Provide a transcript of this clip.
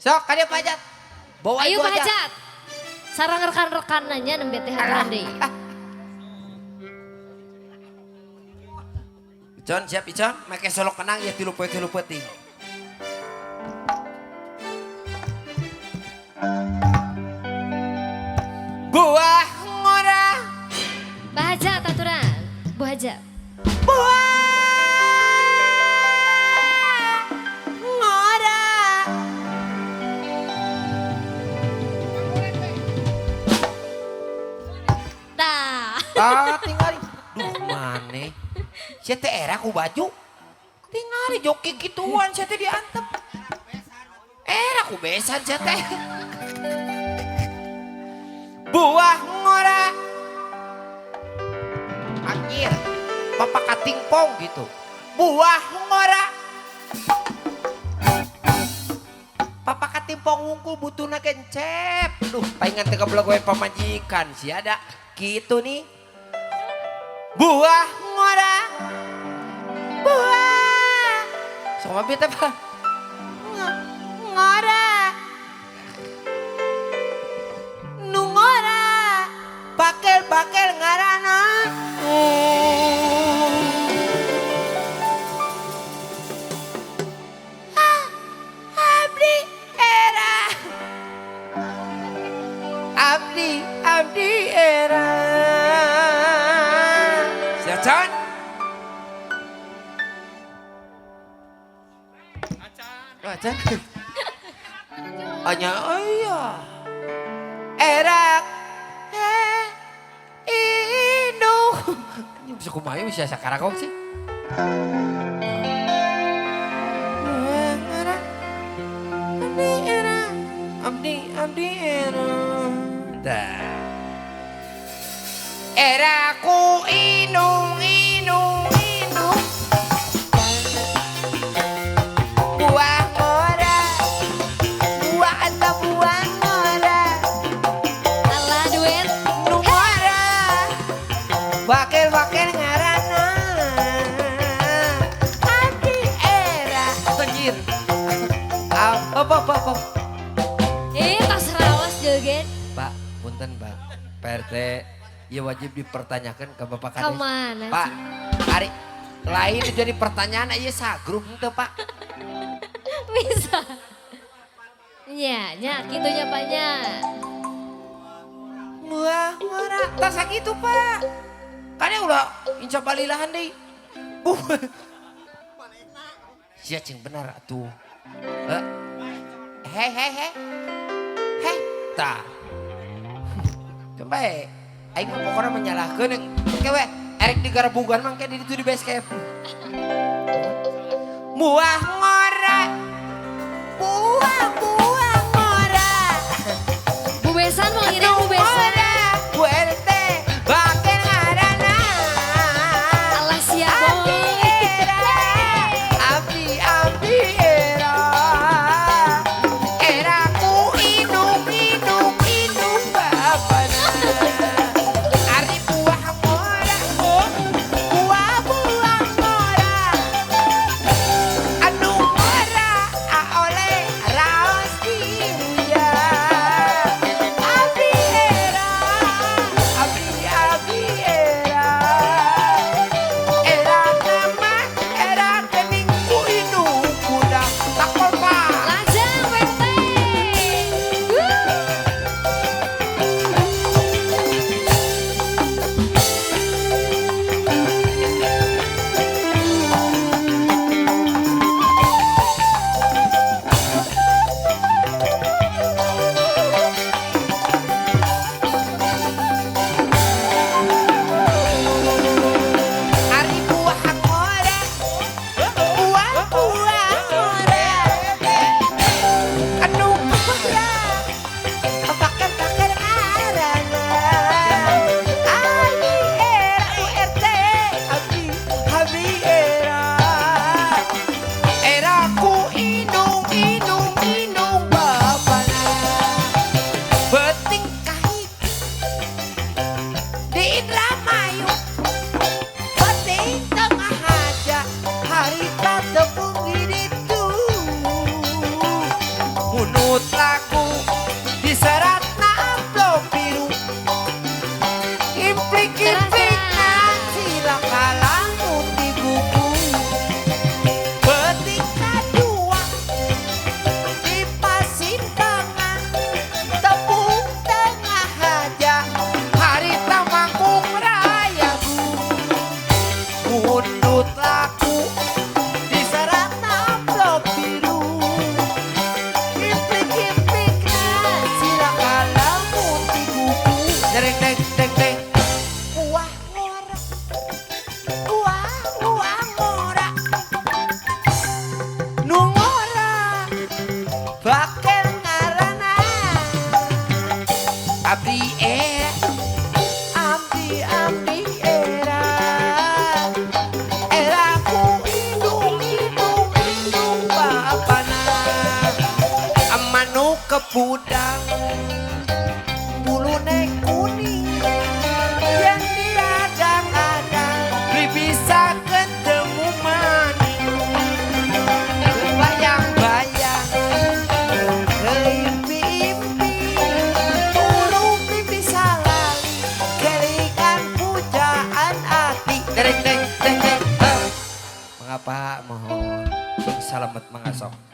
Sok ka dieu Pak Hajat. Bawa Ayo Ibu Pak Hajat. Sarang rekan-rekan nanya nembe teh haturan deui. Icon siap Icon, make solok kenang ya 3 poe 3 peuting. Buah ngora. Pak Hajat aturan. Bu Hajat. Buah ngora. Tah. Tah tinggali. Duh maneh. Sia teh era ku baju. Tingali joki gituan sia teh diantep. Era ku besan sia teh. Buah ngora. Anjir. Bapak katingpong gitu. Buah ngora. Papa katimpong wungkul butuhna kencep. Duh, palingan teh goblok we pamajikan sia ada. Gitu nih. Buah ngora. Buah. Sok mah teh Pak. Ngora. Nu ngora. Pakel-pakel ngarana. Abdi era. Abdi, abdi era. Siap, Chan? Acan. Anya, oh iya. Erak. Inu. Ini bisa kumaha bisa sakarakong sih. Abdi era. Abdi, abdi era. Dah. Eraku inung, inung, inung. Buah ngora. Buah atau buah ngora. Alah duet. Nu ngora. Wakil-wakil ngarana. Abdi era. Anjir. Apa, apa, apa. Tas rawas joget. Pak, punten Pak. Pak RT. Ya wajib dipertanyakan ke Bapak Kades. Kemana Pak, sih? Ari, lain jadi pertanyaan aja sagrup itu Pak. Bisa. Nya, nya, gitunya Pak nya. Wah, ngora, tas gitu Pak. Kan ya udah insya balilahan deh. Bu. Sia cing benar atuh. Hei, hei, hei. Hei, tah. Coba aing mah pokoknya menyalahkeun engke we erek digarabugan mah engke di ditu di base camp. Buah ngora. Buah, buah ngora. Bu Besan mau ngirim Bu Besan. Bu RT baken ngaranna. Alah sia boy. Abdi abdi era. Eraku inung inung inung bapana. Ari buah ngora, buah buah ngora. Anu ngora. Mundut laku diseratna amplop biru. Implik-implik cilaka lamun digugu. Peuting kadua di pasimpangan tepung tengah aja harita mangkung rayagung. Mundut laku diseratna amplop biru. Implik-implik cilaka lamun digugu. Dereng deng deng deng. Wah ngora, wah wah ngora, nu ngora bakel ngarana. Abdi era, abdi abdi era, era ku indung indung indung bapana. Manuk kepudang bulune kuning yang diadang-adang beli bisa ketemu maning. Bayang-bayang keimpi-impi turu beli bisa lali kelingan pujaan hati. Dereng deng deng deng. Mangga, Pak, mohon sing salamet, mangga sok.